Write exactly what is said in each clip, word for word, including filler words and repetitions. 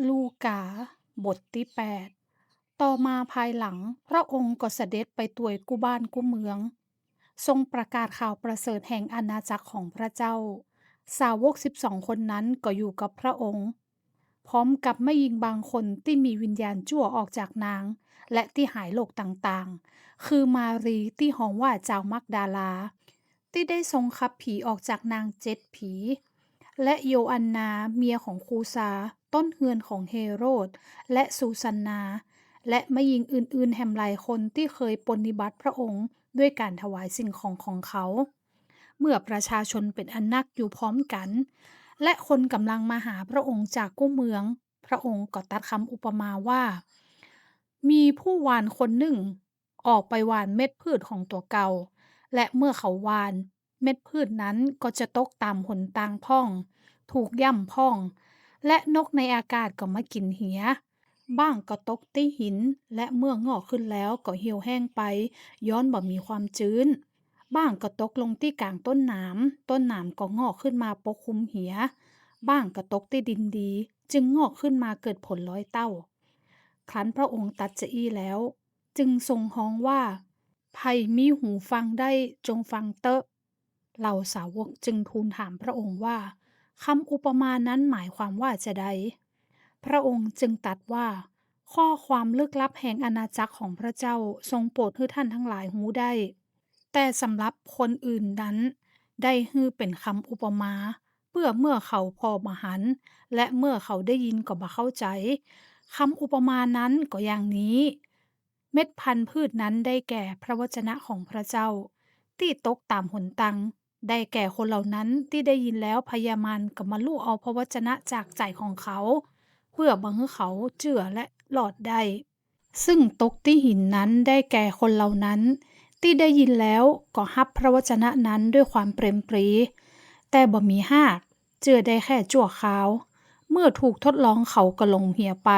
ลูกา บทตี้แปด ต่อมาภายหลัง พระองค์ก็เสด็จไปตวยกู้บ้านกู้เมือง ทรงประกาศข่าวประเสริฐแห่งอาณาจักรของพระเจ้า สาวกสิบสองคนนั้นก็อยู่กับพระองค์ พร้อมกับแม่ญิงบางคนตี้มีวิญญาณจั่วออกจากนาง และตี้หายโรคต่างๆ คือมารีย์ตี้ฮ้องว่าจาวมักดาลา ตี้ได้ทรงขับผีออกจากนางเจ็ดผี และโยอันนาเมียของคูซา ต้นเฮือนของเฮโรด และซูซันนา และแม่ญิงอื่นๆ แหมหลายคนตี้เคยปรนนิบัติพระองค์ด้วยการถวายสิ่งของของเขา เมื่อประชาชนเป็นอันนักอยู่พร้อมกัน และคนกำลังมาหาพระองค์จากกู้เมือง พระองค์ก็ตรัสคำอุปมาว่า มีผู้หว่านคนหนึ่ง ออกไปหว่านเม็ดพืชของตั๋วเก่า และเมื่อเขาหว่าน เม็ดพืชนั้นก็จะตกต๋ามหนตางพ่อง ถูกย่ำพ่อง และนกในอากาศก็มากิ๋นเหีย บ้างก็ตกตี้หิน และเมื่องอกขึ้นแล้วก็เหี่ยวแห้งไป ย้อนบ่มีความจื้น บ้างก็ตกลงตี้ก๋างต้นหนาม ต้นหนามก็งอกขึ้นมาปกคลุมเหีย บ้างก็ตกตี้ดินดี จึงงอกขึ้นมาเกิดผลร้อยเต้า ครั้นพระองค์ตรัสจะอี้แล้ว จึงทรงฮ้องว่า ใผมีหูฟังได้จงฟังเต๊อะ เหล่าสาวกจึงทูลถามพระองค์ว่า คำอุปมานั้นหมายความว่าจะใด พระองค์จึงตรัสว่า ข้อความลึกลับแห่งอาณาจักรของพระเจ้าทรงโปรดหื้อท่านทั้งหลายฮู้ได้ แต่สำหรับคนอื่นนั้น ได้หื้อเป็นคำอุปมา เพื่อเมื่อเขาผ่อบ่หัน และเมื่อเขาได้ยินก็บ่เข้าใจ๋ คำอุปมานั้นก็อย่างนี้ เม็ดพันธุ์พืชนั้นได้แก่พระวจนะของพระเจ้า ตี้ตกต๋ามหนตาง ได้แก่คนเหล่านั้นตี้ได้ยินแล้วพยามารก็มาลู่เอาพระวจนะจากใจ๋ของเขา เพื่อบ่หื้อเขาเจื้อและรอดได้ ซึ่งตกตี้หินนั้นได้แก่คนเหล่านั้น ตี้ได้ยินแล้วก็ฮับพระวจนะนั้นด้วยความเปรมปรีย์ แต่บ่มีฮาก เจื้อได้แค่จั่วคราว เมื่อถูกทดลองเขาก็หลงเหียไป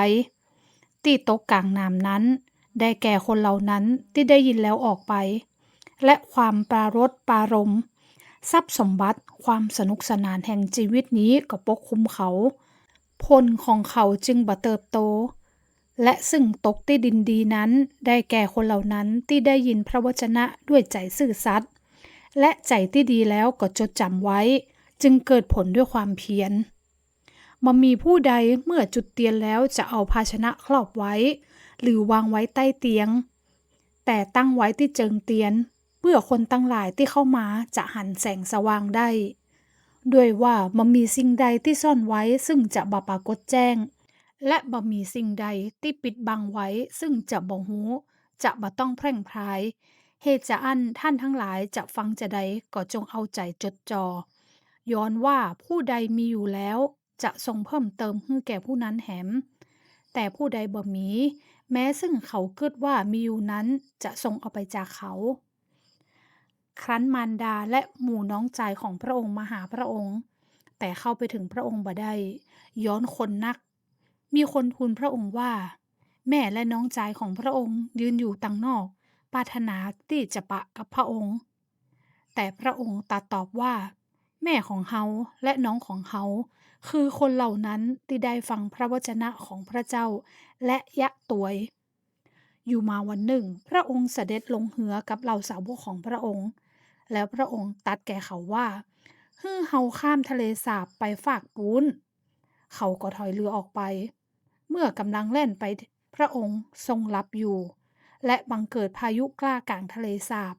ตี้ตกก๋างหนามนั้น ได้แก่คนเหล่านั้นตี้ได้ยินแล้วออกไป และความปรารภปรารม ทรัพย์สมบัติ ความสนุกสนานแห่งจีวิตนี้ก็ปกคลุมเขา ผลของเขาจึงบ่เติบโต และซึ่งตกตี้ดินดีนั้น ได้แก่คนเหล่านั้นตี้ได้ยินพระวจนะด้วยใจ๋ซื่อสัตย์ และใจ๋ตี้ดีแล้วก็จดจ๋ำไว้ จึงเกิดผลด้วยความเพียร บ่มีผู้ใดเมื่อจุดเตียนแล้วจะเอาภาชนะครอบไว้ หรือวางไว้ใต้เตียง แต่ตั้งไว้ตี้เจิงเตียน เพื่อคนตังหลายตี้เข้ามาจะหันแสงสว่างได้ ด้วยว่าบ่มีสิ่งใดตี้ซ่อนไว้ซึ่งจะบ่ปรากฏแจ้ง และบ่มีสิ่งใดตี้ปิดบังไว้ซึ่งจะบ่ฮู้ จะบ่ต้องแพร่งพราย เหตุจะอั้นท่านทั้งหลายจะฟังจะใดก็จงเอาใจ๋จดจ่อ ย้อนว่าผู้ใดมีอยู่แล้ว จะทรงเพิ่มเติมหื้อแก่ผู้นั้นแหม แต่ผู้ใดบ่มี แม้ซึ่งเขากึ๊ดว่ามีอยู่นั้น จะทรงเอาไปจากเขา ครั้นมารดาและหมู่น้องจายของพระองค์มาหาพระองค์ แต่เข้าไปถึงพระองค์บ่ได้ ย้อนคนนัก มีคนทูลพระองค์ว่า แม่และน้องจายของพระองค์ยืนอยู่ตังนอก ปรารถนาตี้จะปะกับพระองค์ แต่พระองค์ตรัสตอบว่า แม่ของเฮาและน้องของเฮา คือคนเหล่านั้นตี้ได้ฟังพระวจนะของพระเจ้า และเยียะตวย อยู่มาวันหนึ่ง พระองค์เสด็จลงเฮือกับเหล่าสาวกของพระองค์ แล้วพระองค์ตรัสแก่เขาว่า หื้อเฮาข้ามทะเลสาบไปฟากปู๊น เขาก็ถอยเฮือออกไป เมื่อกำลังแล่นไป พระองค์ทรงหลับอยู่ และบังเกิดพายุกล้ากลางทะเลสาบ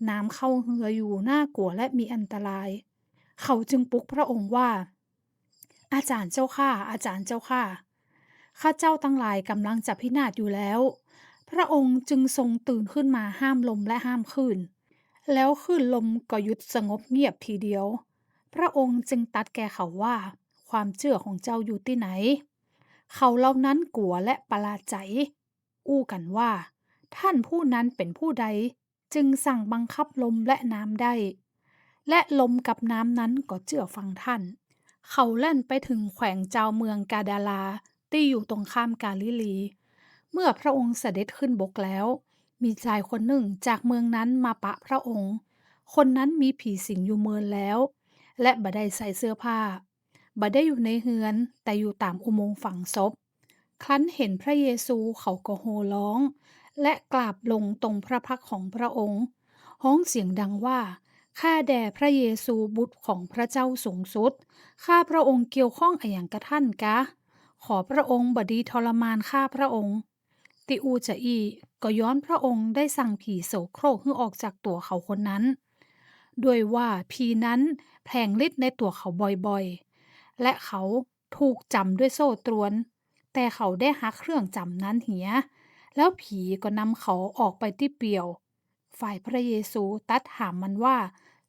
น้ำเข้าเฮืออยู่น่ากลัวและมีอันตราย เขาจึงปลุกพระองค์ว่า อาจารย์เจ้าข้า อาจารย์เจ้าข้า ข้าเจ้าตังหลายกำลังจะพินาศอยู่แล้ว พระองค์จึงทรงตื่นขึ้นมาห้ามลมและห้ามคลื่น แล้วคลื่นลมก็หยุดสงบเงียบทีเดียว พระองค์จึงตรัสแก่เขาว่า ความเจื้อของเจ้าอยู่ตี้ไหน เขาเหล่านั้นกลัวและประหลาดใจ๋ อู้กั๋นว่า ท่านผู้นั้นเป็นผู้ใด จึงสั่งบังคับลมและน้ำได้ และลมกับน้ำนั้นก็เจื้อฟังท่าน เขาแล่นไปถึงแขวงจาวเมืองกาดารา ตี้อยู่ตรงข้ามกาลิลี เมื่อพระองค์เสด็จขึ้นบกแล้ว มีจายคนหนึ่งจากเมืองนั้นมาปะพระองค์ คนนั้นมีผีสิงอยู่เมินแล้ว และบ่ได้ใส่เสื้อผ้า บ่ได้อยู่ในเฮือน แต่อยู่ต๋ามอุโมงค์ฝังศพ ครั้นเห็นพระเยซูเขาก็โห่ฮ้อง และกราบลงตรงพระพักตร์ของพระองค์ ฮ้องเสียงดังว่า ข้าแด่พระเยซูบุตรของพระเจ้าสูงสุด ข้าพระองค์เกี่ยวข้องอะหยังกับท่านกา ขอพระองค์บ่ดีทรมานข้าพระองค์ ตี้อู้จาอี้ ก็ย้อนพระองค์ได้สั่งผีโสโครกหื้อออกจากตั๋วเขาคนนั้น ด้วยว่าผีนั้นแผลงฤทธิ์ในตั๋วเขาบ่อยๆ และเขาถูกจ๋ำด้วยโซ่ตรวน แต่เขาได้หักเครื่องจ๋ำนั้นเหีย แล้วผีก็นำเขาออกไปตี้เปลี่ยว ฝ่ายพระเยซูตรัสถามมันว่า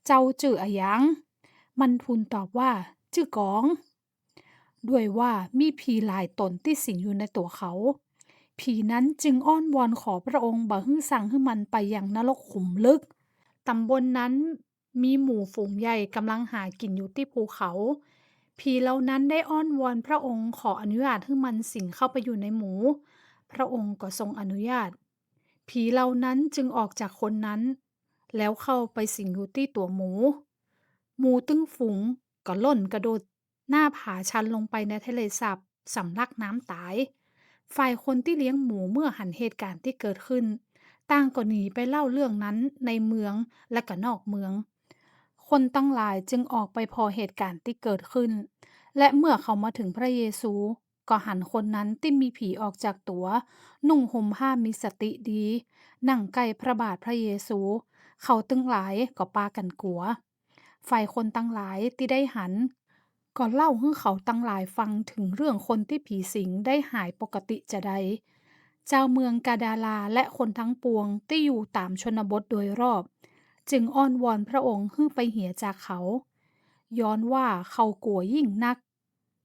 เจ้าจื้ออะหยัง มันทูลตอบว่า จื้อกอง ด้วยว่ามีผีหลายต๋นตี้สิงอยู่ในตั๋วเขา ผีนั้นจึงอ้อนวอนขอพระองค์บ่หื้อสั่งหื้อมันไปยังนรกขุมลึก ต๋ำบลนั้นมีหมูฝูงใหญ่ก่ำลังหากิ๋นอยู่ตี้ภูเขา ผีเหล่านั้นได้อ้อนวอนพระองค์ขออนุญาตหื้อมันสิงเข้าไปอยู่ในหมู พระองค์ก็ทรงอนุญาต ผีเหล่านั้นจึงออกจากคนนั้น แล้วเข้าไปสิงอยู่ตี้ตั๋วหมู หมูตึงฝูงก็ล่นกระโดดหน้าผาชันลงไปในทะเลสาบสำลักน้ำต๋าย ฝ่ายคนตี้เลี้ยงหมูเมื่อหันเหตุก๋ารณ์ตี้เกิดขึ้น ต่างก็หนีไปเล่าเรื่องนั้นในเมืองและก็นอกเมือง คนตังหลายจึงออกไปผ่อเหตุก๋ารณ์ตี้เกิดขึ้น และเมื่อเขามาถึงพระเยซู ก็หันคนนั้นตี้มีผีออกจากตั๋ว นุ่งห่มผ้ามีสติดี นั่งใก้พระบาทพระเยซู เขาตึงหลายก็ปากั๋นกั๋ว ฝ่ายคนตังหลายตี้ได้หัน ก็เล่าหื้อเขาตังหลายฟังถึงเรื่องคนตี้ผีสิงได้หายปกติจาใด จาวเมืองกาดาลาและคนทั้งปวงตี้อยู่ต๋ามชนบทโดยรอบ จึงอ้อนวอนพระองค์หื้อไปเหียจากเขา ย้อนว่าเขากั๋วยิ่งนัก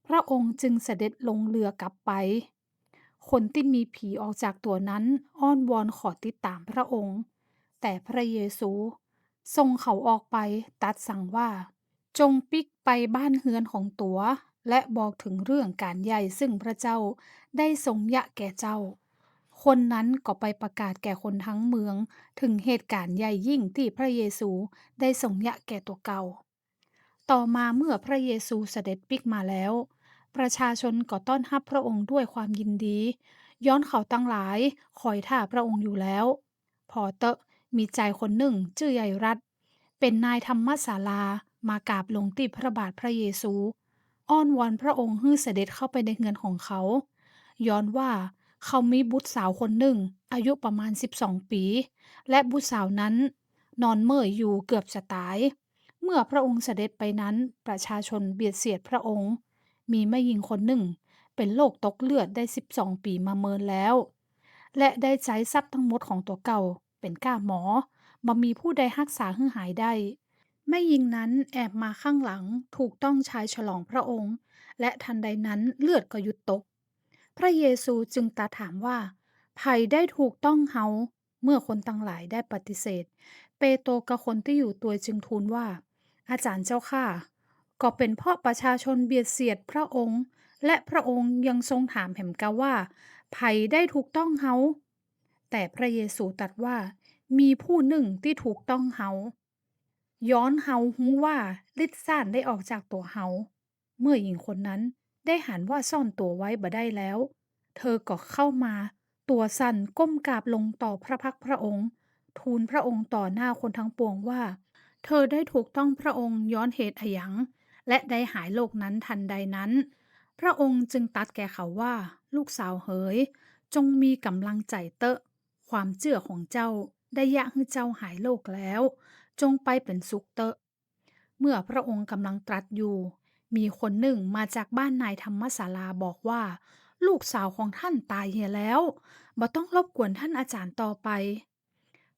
พระองค์จึงเสด็จลงเรือกลับไป คนตี้มีผีออกจากตั๋วนั้นอ้อนวอนขอติดต๋ามพระองค์ แต่พระเยซูส่งเขาออกไปตรัสสั่งว่า จงปิ๊กไปบ้านเฮือนของตั๋ว และบอกถึงเรื่องก๋านใหญ่ซึ่งพระเจ้าได้ทรงเยียะแก่เจ้า คนนั้นก็ไปประกาศแก่คนทั้งเมืองถึงเหตุก๋ารณ์ใหญ่ยิ่งตี้พระเยซูได้ทรงเยียะแก่ตั๋วเก่า ต่อมาเมื่อพระเยซูเสด็จปิ๊กมาแล้ว ประชาชนก็ต้อนฮับพระองค์ด้วยความยินดี ย้อนเขาตังหลายคอยถ้าพระองค์อยู่แล้ว ผ่อเต๊อะ มีจายคนนึ่งจื้อยายรัฐ เป๋นนายธรรมศาลามากราบลงตี้พระบาทพระเยซู อ้อนวอนพระองค์หื้อเสด็จเข้าไปในเฮือนของเขา ย้อนว่าเขามีบุตรสาวคนนึ่ง อายุประมาณสิบสองปี๋ และบุตรสาวนั้นนอนเมื่อยอยู่เกือบจะต๋าย เมื่อพระองค์เสด็จไปนั้น ประชาชนเบียดเสียดพระองค์ มีแม่ญิงคนนึ่งเป๋นโรคตกเลือดได้สิบสองปี๋มาเมินแล้ว และได้ใจ๊ทรัพย์ตังหมดของตั๋วเก่าเป๋นก้าหมอ บ่มีผู้ใดฮักษาหื้อหายได้ แม่ญิงนั้นแอบมาข้างหลังถูกต้องชายฉลองพระองค์ และทันใดนั้นเลือดก็หยุดตก พระเยซูจึงตรัสถามว่า ใผได้ถูกต้องเฮา เมื่อคนตังหลายได้ปฏิเสธ เปโตรกับคนตี้อยู่ตวยจึงทูลว่า อาจ๋ารย์เจ้าข้า ก็เป๋นเพราะประชาชนเบียดเสียดพระองค์ และพระองค์ยังทรงถามแหมกาว่า ใผได้ถูกต้องเฮา แต่พระเยซูตรัสว่า มีผู้นึ่งตี้ถูกต้องเฮา ย้อนเฮาฮู้ว่าฤทธิ์ซ่านได้ออกจากตั๋วเฮา เมื่อญิงคนนั้นได้หันว่าซ่อนตั๋วไว้บ่ได้แล้ว เธอก็เข้ามาตั๋วสั่นก้มกราบลงต่อพระพักตร์พระองค์ ทูลพระองค์ต่อหน้าคนทั้งปวงว่า เธอได้ถูกต้องพระองค์ย้อนเหตุอะหยัง และได้หายโรคนั้นทันใดนั้น พระองค์จึงตรัสแก่เขาว่า ลูกสาวเหย จงมีก๋ำลังใจ๋เต๊อะ ความเจื้อของเจ้าได้เยียะหื้อเจ้าหายโรคแล้ว จงไปเป๋นสุขเต๊อะ เมื่อพระองค์ก่ำลังตรัสอยู่ มีคนนึ่งมาจากบ้านนายธรรมศาลาบอกว่า ลูกสาวของท่านต๋ายเหียแล้ว บ่ต้องรบกวนท่านอาจ๋ารย์ต่อไป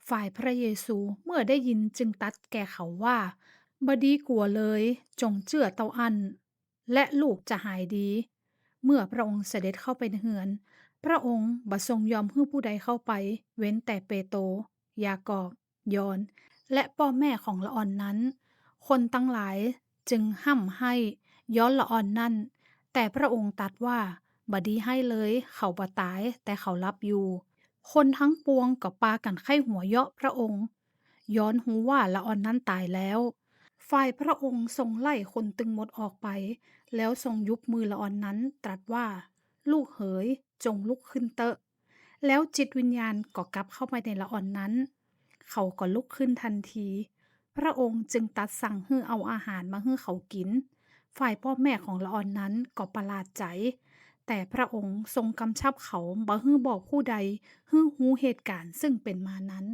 ฝ่ายพระเยซูเมื่อได้ยินจึงตรัสแก่เขาว่า บ่ดีกั๋วเลย จงเจื้อเต้าอั้น และลูกจะหายดี เมื่อพระองค์เสด็จเข้าไปในเฮือน พระองค์บ่ทรงยอมหื้อผู้ใดเข้าไป เว้นแต่เปโตร ยากอบ ยอห์น และป้อแม่ของละอ่อนนั้น คนตังหลายจึงฮ่ำไห้ย้อนละอ่อนนั้น แต่พระองค์ตรัสว่า บ่ดีไห้เลย เขาบ่ต๋าย แต่เขาหลับอยู่ คนทั้งปวงก็ปากั๋นใค่หัวเยาะพระองค์ ย้อนฮู้ว่าละอ่อนนั้นต๋ายแล้ว ฝ่ายพระองค์ทรงไล่คนตึงหมดออกไป แล้วทรงยุบมือละอ่อนนั้นตรัสว่า ลูกเหย จงลุกขึ้นเต๊อะ แล้วจิตวิญญาณก็กลับเข้าไปในละอ่อนนั้น เขาก็ลุกขึ้นทันที พระองค์จึงตรัสสั่งหื้อเอาอาหารมาหื้อเขากิ๋น ฝ่ายป้อแม่ของละอ่อนนั้นก็ประหลาดใจ๋ แต่พระองค์ทรงกำชับเขาบ่หื้อบอกผู้ใดหื้อฮู้เหตุก๋ารณ์ซึ่งเป๋นมานั้น